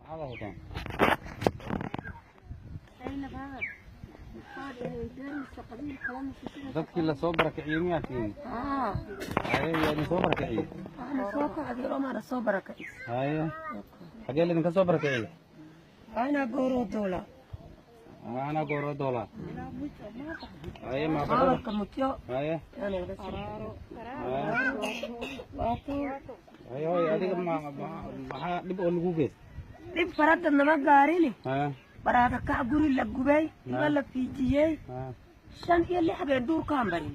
Maxaad haysataan? Dadkii lasoo barakiciyey miyaa tihiin? Haye, yaa idin soo barakiciyey? Soo barakiciyey. Haye, xagee laydinka soo barakiciyey? Ana Gorodoola. Ana Gorodoola. Haye, ma Gobolka Mutyo. Haye, haye, hoy, adiga ma maxaa dhib oo lagu geystay? Dhib farada nama gaarini. Haye. Baraada kac, guri la gubay, iba la fiijiyey, 5 iyo 6 habeen duurkaan barin.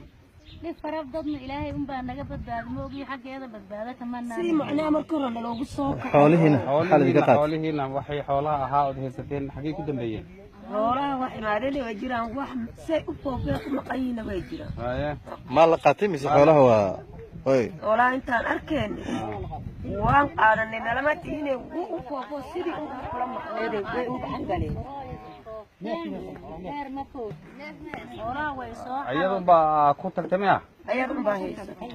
Dhib farab dadna Ilaahay unbaa naga badbaado, moogii xaggeeda badbaado kama. Si macnaha markii hore naloogu soo kaco. Xoolihiina maxaa laydinka qaatay? Xoolihiina, waxay xoolaha ahaa ood haysateen, xaggay ku dambeeyeen? Xoolaha wax imaadeen way jiraan, wax say u foofeen ku maqan yihiinna way jiraan. Haye. Maa la qaatay mise xoolaha waa oy? Xoolaha intaan arkeen waan qaadanay, nalama tihine, wuu u foofo sidii u kula maqneeday way u gacan galeen. Xoolaha way soo. Iyadun baa ku tagtay miya? Ayaga unbaa haysatay.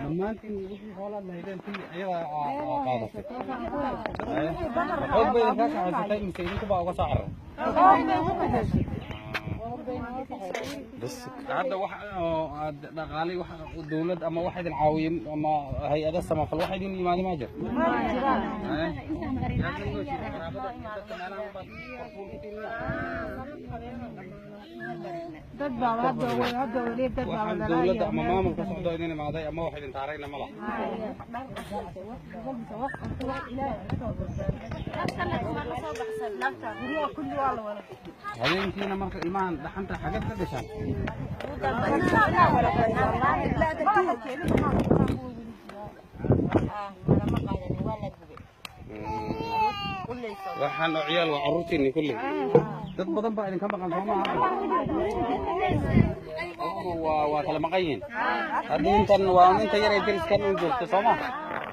Dhammaantiin wixii xoolaad lahaydeen kulli ayadaa qaadatay. Haye, xoog bay idinkaa kaxaysatay mise idinku baa uga soo cararay? Bas. Hadda wax oo aad dhaqaalay, wax dawlad ama wax idin caawiyey ama hay-ada samafal wax idin yimaada ma jir? Dad baa hadda weli dad baa. Waxaan dawladda ama maamulka socdo idin imaaday ama wax idin taarayna ma laha. Habeenkiina marka ilmahan dhaxanta xageed ka gashaan? Waxaan oo ciyaal waa carruurtiinni kulli. Dad badan baa idinka maqan, soo maaha? Waa kala maqan yihiin hadda. Intan waa inta yar ee deriskan u joogto, soo maha?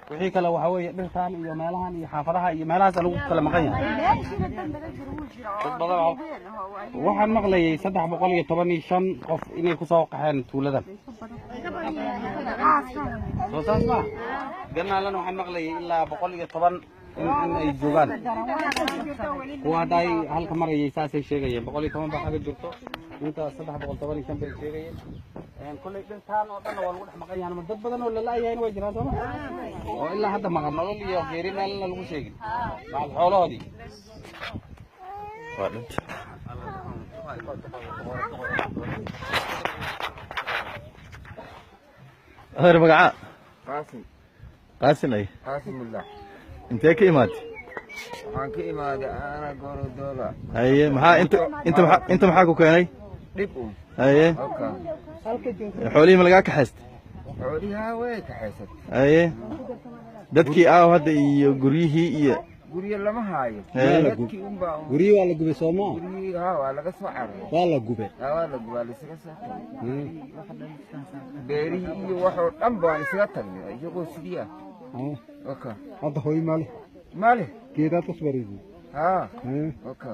Wixii kale waxaa weeye dhirtan iyo meelahan iyo xaafadaha iyo meelahaas lagu kala maqan yahay. Dad badan waxaan maqlayay 315 qof inay kusoo qaxeen tuuladan, soo saas ma ganaalan? Waxaan maqlayay ilaa 110 in ay joogaan kuwa hadda ay halka marayay, saasay sheegayeen. 110 baa xagga joogto, inta 315 bay sheegayeen. Kolley dhirtaan oo dhanna waa lagu dhex maqan yahay. Dad badan oo lala-yahayna way jiraan, sooma? Oo ilaa hadda maqan, nolol iyo geeri meelna lagu sheegin, macal xoolahoodii. Waa dhinta. Adeer, magacaa? Qaasim. Qaasin ay. Qaasimullah. Intee ka imaatay? Waxaan ka imaaday Ana Gorodoola. Haye, maxaa inta inta maxaa inta maxaa ku keenay? Dhib un. Haye. Halka. Xoolihii ma lagaa kaxaystay? Xoolihaa way kaxaysatay. Haye, dadkii aaw hadda iyo guryihii iyo guryo lama haayo. Haye. Dadkii unbaa un. Guryihii waa la gubay, soomaa? Guryihii haa waa laga soo cararay. Waa la gubay. Haa, waa la gubaa, laisaga soo tagay. Beerihii iyo waxoo dhan baan isaga tagnay iyagoo sidii ah. Waka. Hadda hooyo male? Male. Geedaad ku soo wareegay? Haa. Waka.